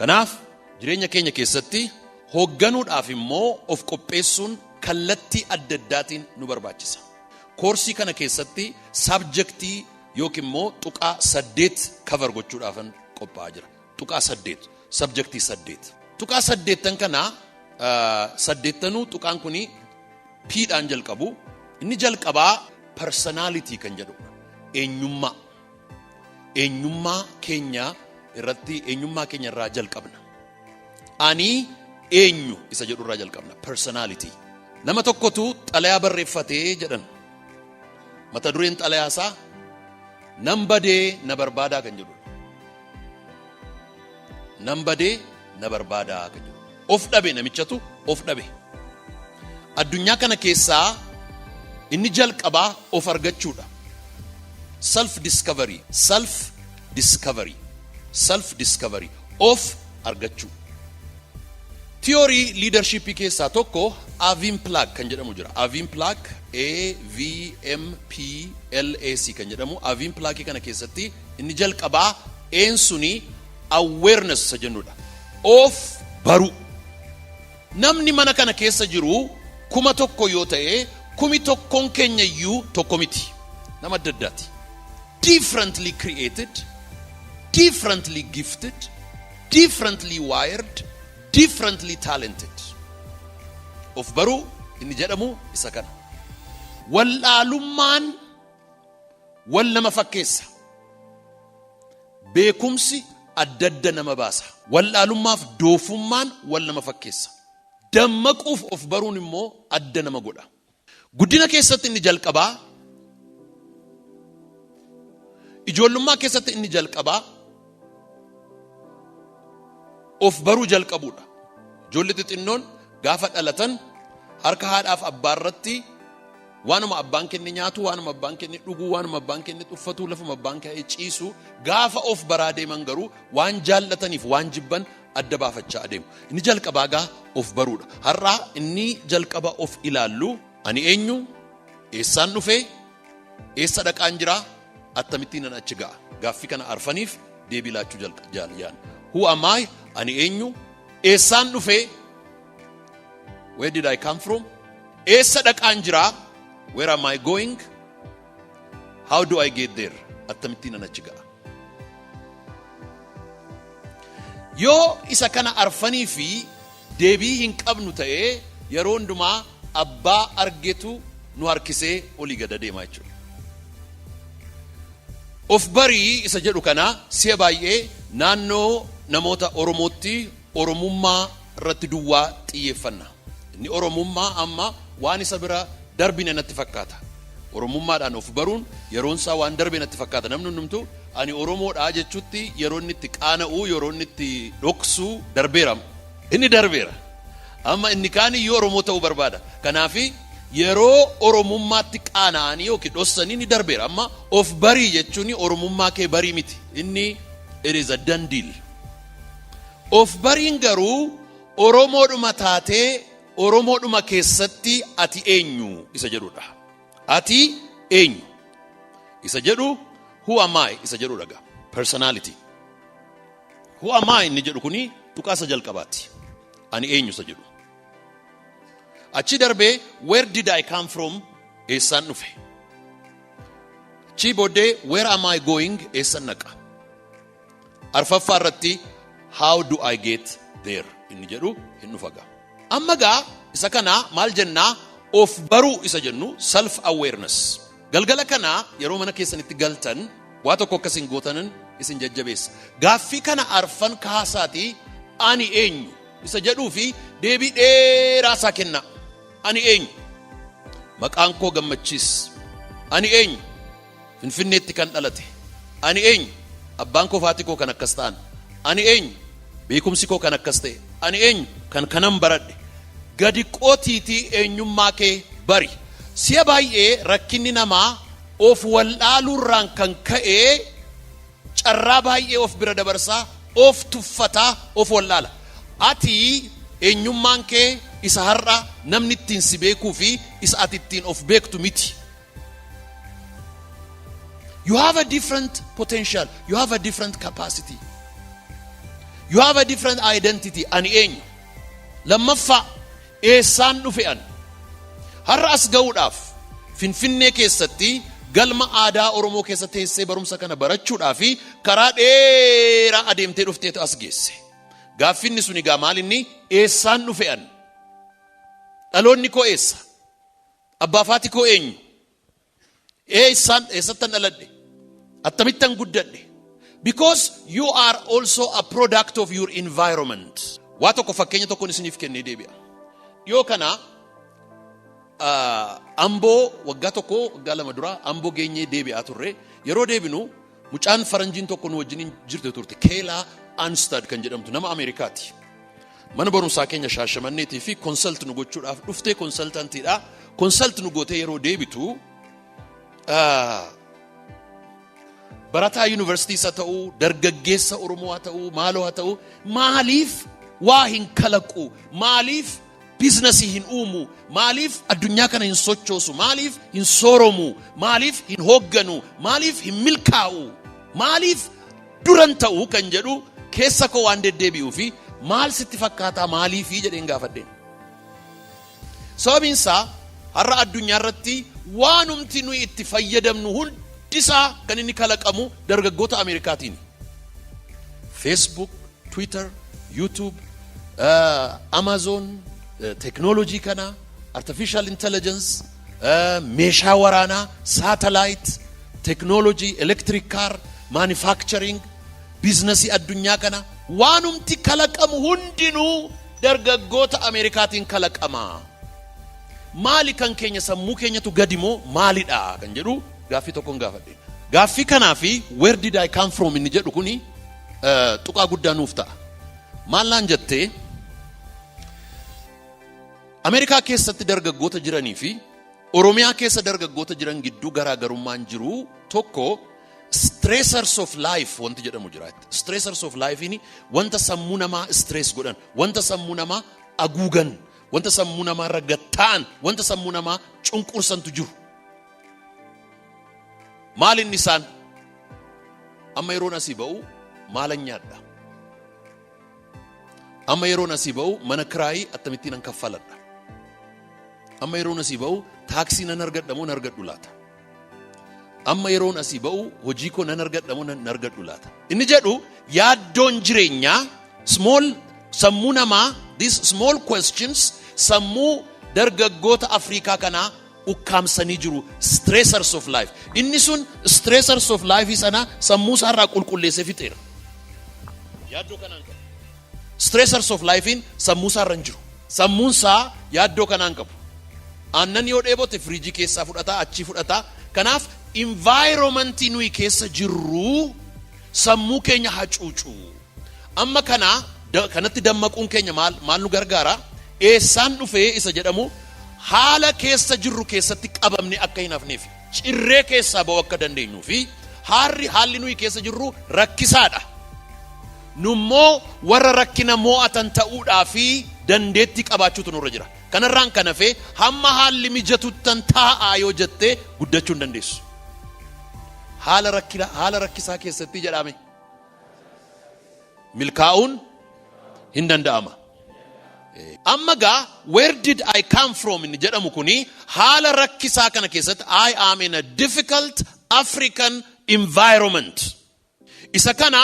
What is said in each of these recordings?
Kanaaf jireenya keenya keessatti hoogganuudhaaf immoo of qopheessuun kallattii adda addaatiin nu barbaachisa. Koorsii kana keessatti subjectii yookiin immoo tuqaa 8 cover gochuudhaafan qophaa'aa jira. Tuqaa 8, subjectii 8. Tuqaa 8 kana saddeettanuu tuqaan kuni P'dhaan jalqabu. Inni jalqabaa personality kan jedhudha. Eenyummaa. Eenyummaa keenya irratti, eenyummaa keenya irraa jalqabna. Ani eenyu isa jedhu irraa jalqabna. Personality. Nama tokkotu xalayaa barreeffatee jedhan. Mata dureen xalayaa isaa "Nan badee, na barbaadaa" kan jedhudha. "Nan badee, na barbaadaa" kan jedhu. Of dhabe, namichatu of dhabe. Addunyaa kana keessaa inni jalqabaa of argachuudha. Self discovery, self discovery, self discovery, of argachuu. Theory leadershipii keessaa tokko AVM-PLAC kan jedhamu jira. AVM-PLAC, AVMPLAC kan jedhamu. AVM-PLAC kana keessatti inni jalqabaa A'n suni awareness isa jennudha. Of baruu. Namni mana kana keessa jiru 1000 yoo ta'e, 1000n keenya iyyuu tokko miti. Nama adda addaati. Differently created, differently gifted, differently wired, differently talented. Of baruu inni jedhamu isa kana. Wallaalummaan wal nama fakkeessa. Beekumsi adda adda nama baasa. Wallaalummaaf doofummaan wal nama fakkeessa. Dammaquuf of baruun immoo adda nama godha. Guddina keessatti inni jalqabaa, ijoollummaa keessatti inni jalqabaa of baruu jalqabuudha. Ijoollee xixinnoon gaafa dhalatan harka haadhaaf abbaa irratti waanuma abbaan kenne nyaatu, waanuma abbaan kenne dhuguu, waanuma abbaan kenne uffatu, lafuma abbaan ka'ee ciisu. Gaafa of baraa deeman garuu waan jaallataniif waan jibban adda baafachaa adeemu. Inni jalqabaa gaa of baruudha. Har'aa inni jalqaba of ilaallu: ani eenyu, eessaan dhufee, eessa dhaqaan jiraa, akkamittiin nan achi ga'a? Gaaffii kana arfaniif deebii laachuu jaalladha. Who am I? Ani eenyu? Eessaan dhufee? Where did I come from? Eessa dhaqaan jiraa? Where am I going? How do I get there? Akkamittiin nan achi ga'a? Yoo isa kana arfanii fi deebii hin qabnu ta'ee, yeroo hundumaa abbaa argetu nu harkisee olii gad adeemaa jechuudha. Of barii isa jedhu kana si'a baay'ee naannoo namoota Oromootti Oromummaa irratti duwwaa xiyyeeffanna. Inni Oromummaa amma waan isa bira darbine natti fakkaata. Oromummaadhaan of baruun yeroon isaa waan darbe natti fakkaata. Namni hundumtuu ani Oromoodhaa jechuutti yeroo inni itti qaana'uu, yeroo inni itti dhoksuu darbeera. Inni darbeera. Amma inni kaan iyyuu Oromoo ta'uu barbaada. Kanaafi yeroo Oromummaatti qaana'anii yookiin dhoksanii ni darbeera. Amma of barii jechuun Oromummaa kee barii miti. Inni it is a done deal. Of bariin garuu Oromoodhuma taatee Oromoodhuma keessatti ati eenyu isa jedhudha. Ati eenyu isa jedhu, who am I isa jedhudha gaa. Personality. Who am I inni jedhu kuni tuqaa isa jalqabaati. Ani eenyu isa jedhu. Achi darbee, where did I come from? Eessaan dhufe? Achi booddee, where am I going? Eessan dhaqa? Arfaffaa irratti, how do I get there inni jedhu hin dhufa gaa. Amma gaa isa kana maal jennaa? Of baruu isa jennu, self awareness. Galgala kana yeroo mana keessanitti galtan waa tokko akkasin gootanan isin jajjabeessa. Gaaffii kana arfan kaasaatii ani eenyu isa jedhuu fi deebii dheeraa isaa kenna. Ani eenyu? Maqaan koo Gammachiis. Ani eenyu? Finfinneetti kan dhalate. Ani eenyu? Abbaan koo, haati koo kan akkas ta'an. Ani eenyu? Beekumsi koo kan akkas ta'e. Ani eenyu? Kan kanan baradhe. Gadi qootiitii eenyummaa kee bari. Si'a baay'ee rakkinni namaa of wallaaluurraan kan ka'ee carraa baay'ee of bira dabarsaa, of tuffataa, of wallaala. Ati eenyummaan kee isa har'a namni ittiin si beekuu fi isa ati ittiin of beektu miti. You have a different potential. You have a different capacity. You have a different identity. Ani eenyu? Lammaffaa, eessaan dhufe ani? Har'a as ga'uudhaaf, Finfinnee keessatti galma aadaa Oromoo keessa teessee barumsa kana barachuudhaaf karaa dheeraa adeemtee dhufteetu as geesse. Gaaffinni sun egaa maal inni? Eessaan dhufe an? Dhaloonni koo eessa? Abbaa faati koo eenyu? Eessaan, eessattan dhaladhe? Akkamittan guddadhe? Because you are also a product of your environment. Waa tokko, fakkeenya tokkoon isiniif kennee deebi'a. Dhiyoo kana Amboo, waggaa tokko, waggaa 2 dura Amboo geenyee deebi'aa turre. Yeroo deebinu mucaan faranjiin tokko nu wajjin jirtu turte, Keelaa Anstad kan jedhamtu, nama Ameerikaati. Mana barumsaa keenya Shaashamanneetii fi consult nu gochuudhaaf dhuftee, consultantiidha. Consult nu gootee yeroo deebitu, barataa yuunivarsiitii isa ta'uu, dargaggeessa Oromoo haa ta'uu, maaloo haa ta'uu, maaliif waa hin kalaqu? Maaliif businessii hin uumu? Maaliif addunyaa kana hin sochoosu? Maaliif hin sooromu? Maaliif hin hoogganu? Maaliif hin milkaa'u? Maaliif duran ta'u kan jedhu keessa koo waan deddeebi'uu fi maal sitti fakkaataa, maaliifii jedheen gaafadheen. Sababiin isaa, har'a addunyaa irratti waanumti nuyi itti fayyadamnu hundisaa kan inni kalaqamu dargaggoota Ameerikaatiin. Facebook, Twitter, YouTube, Amazon, teknoolojii kana, artificial intelligence, meeshaa waraanaa, satellite, teknoolojii, electric car, manufacturing, businessii addunyaa kana, waanumti kalaqamu hundinuu dargaggoota Ameerikaatiin kalaqama. Maali kan keenya? Sammuu keenyatu gadi moo maalidha kan jedhu gaaffii tokkoon gaafadhe. Gaaffii kanaa fi "Where did I come from?" inni jedhu kuni tuqaa guddaa nuuf ta'a. Maal naan jettee, Ameerikaa keessatti dargaggoota jiranii fi Oromiyaa keessa dargaggoota jiran gidduu garaagarummaan jiru tokko, stressors of life wanti jedhamu jira. Stressors of life ini wanta sammuu namaa stress godhan, wanta sammuu namaa aguugan, wanta sammuu namaa irra gatta'an, wanta sammuu namaa cunqursantu jiru. Maal inni isaan? Amma yeroon asii ba'u maalan nyaadha? Amma yeroon asii ba'u mana kiraayii akkamittiin nan kaffaladha? Amma yeroon asii ba'u taaksii nan argadha moo nan argadhu laata? Amma yeroon asii ba'u hojii koo nan argadha moo nan argadhu laata? Inni jedhu yaaddoon jireenyaa small sammuu namaa, these small questions sammuu dargaggoota Afrikaa kanaa ukkaamsanii jiru, stressors of life. Inni sun stressors of life sana sammuu isaarraa qulqulleessee fixeera. Yaaddoo kanaan qabu. Stressors of lifein sammuu isaarra hin jiru. Sammuun isaa yaaddoo kanaan qabu. Aannan yoo dheebote firiijii keessaa fudhataa, achii fudhataa. Kanaaf environmentii nuyi keessa jirru sammuu keenya hacuucu. Amma kana kanatti dammaquun keenya maal maal nu gargaara? Eessaan dhufee isa jedhamu haala keessa jirru keessatti qabamne akka hin hafneef, cirree keessaa ba'uu akka dandeenyuu fi haalli nuyi keessa jirru rakkisaadha. Nummoo warra rakkina mo'atan ta'uudhaa fi dandeettii qabaachuutu nurra jira. Kanarraan kan hafe hamma haalli mijatuttan taa'aa yoo jettee guddachuu hin dandeessu. Haala rakkisaa keessatti jedhame milkaa'uun hin danda'ama. Amma gaa "Where did I come from?" inni jedhamu kuni haala rakkisaa kana keessatti, I am in a difficult African environment. Isa kana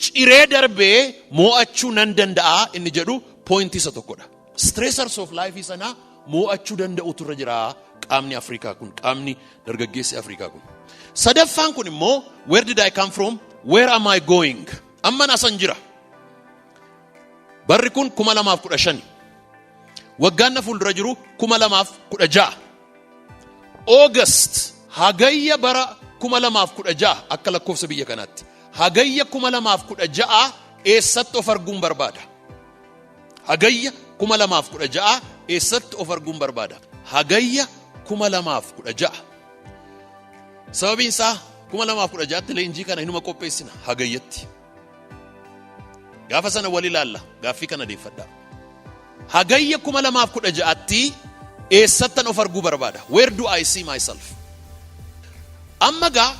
ciree darbee mo'achuu nan danda'a inni jedhu pointii isa tokkodha. Stressors of life sana mo'achuu danda'utu irra jira qaamni Afrikaa kun, qaamni dargaggeessi Afrikaa kun. Sadaffaan kun immoo, where did I come from? Where am I going? Amman asan jira. Barri kun 2015. Waggaan na fuuldura jiru 2016. August, Hagayya bara 2016 akka lakkoofsa biyya kanaatti. Hagayya 2016 eessatti of arguun barbaada? Hagayya 2016 eessatti of arguun barbaada? Hagayya 2016. Sababiin isaa 2016tti leenjii kana inuma qopheessina Hagayyatti. Gaafa sana wal ilaalla, gaaffii kana deeffadhaa. Hagayya 2016tti eessattan of arguu barbaada? Where do I see myself? Amma gaa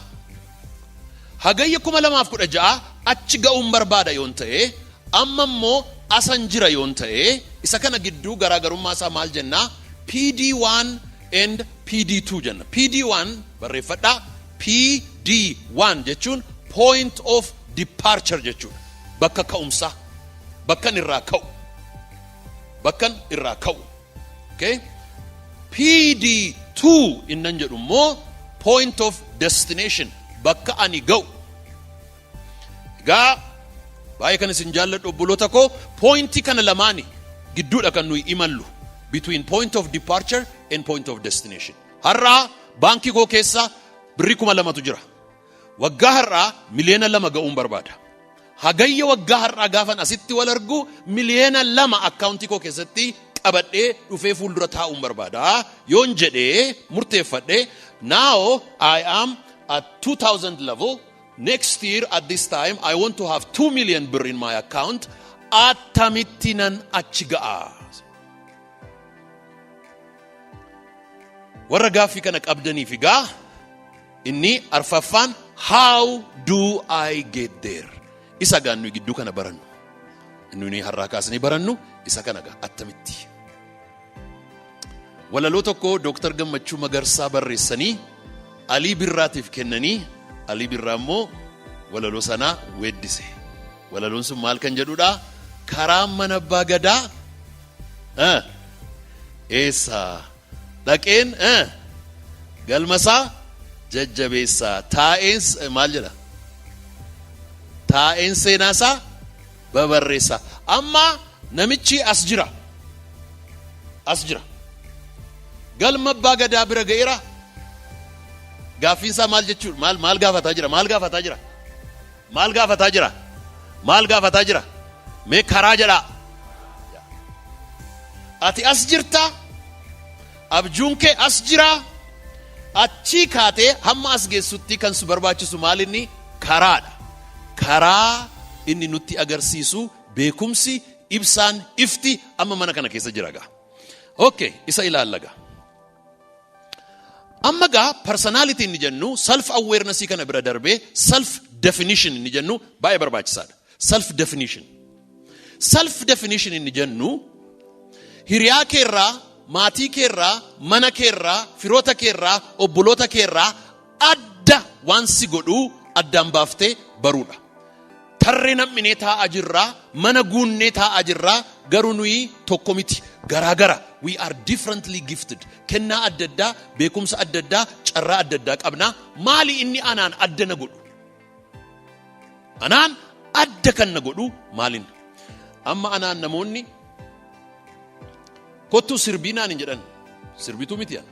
Hagayya 2016 achi ga'uun barbaada yoon ta'e, Amma immoo asan jira yoon ta'e, isa kana gidduu garaagarummaa isaa maal jennaa? PD1 and PD2 jenna. PD1 barreeffadhaa. PD1 jechuun point of departure jechuudha. Bakka ka'umsaa, bakkan irraa ka'u, bakkan irraa ka'u. Okay? PD2 innan jedhu immoo point of destination, bakka ani ga'u. Egaa baay'ee kan isin jaalladhu, obboloota koo, pointii kana lamaani gidduudha kan nuyi imallu, between point of departure and point of destination. Har'aa baankii koo keessa birrii 2000tu jira. Waggaa har'aa 2 miliyoona ga'uun barbaada. Hagayya waggaa har'aa gaafan asitti wal argu 2 miliyoona akkaawuntii koo keessatti qabadhee dhufee fuuldura taa'uun barbaada. Yoon jedhee murteeffadhee, now I am at 2000 level. Next year at this time I want to have 2 million birr in my account. Attamitti nan achi ga'a? Warra gaaffii kana qabdaniif egaa inni arfaffaan, how do I get there? Isa gaa nuyi gidduu kana barannu. Inni har'aa kaasanii barannu isa kana gaa, attamitti. Walaloo tokko Dooktar Gammachuu Magarsaa barreessanii Alii Birraatiif kennanii, Alii Birraa immoo walaloo sanaa weeddise. Walaloon sun maal kan jedhudha? Karaan mana abbaa gadaa eessa? Dhaqeen galmasaa jajjabeessaa. Taa'een maal jedha? Taa'een seenaasaa babarreessaa. Amma namichi as jira. As jira. Galma abbaa gadaa bira ga'eera. Gaaffiinsaa maal jechuudha? Maal maal gaafataa jira? Maal gaafataa jira? Maal gaafataa jira? Maal gaafataa jira? Mee karaa jedhaa. Ati as jirta? Abjuun kee as jira? Achii kaatee hamma as geessutti kan si barbaachisu maal inni? Karaadha. Karaa inni nutti agarsiisu beekumsi, ibsaan, ifti amma mana kana keessa jira gaa. Okay, isa ilaalla gaa. Amma gaa personality inni jennu, self awareness kana bira darbee self definition inni jennu baay'ee barbaachisaadha. Self definition. Self definition inni jennu hiriyaa keerraa, maatii keerraa, mana keerraa, firoota keerraa, obboloota keerraa adda waan si godhuu addaan baaftee baruudha. Tarree nam'inee taa'aa jirraa, mana guunnee taa'aa jirraa, garuu nuyi tokko miti. Garaagara. We are differently gifted. Kennaa adda addaa, beekumsa adda addaa, carraa adda addaa qabnaa. Maali inni anaan adda na godhu? Anaan adda kan na godhu maalin? Amma anaan namoonni kottuu sirbii naan hin jedhan. Sirbituu miti an.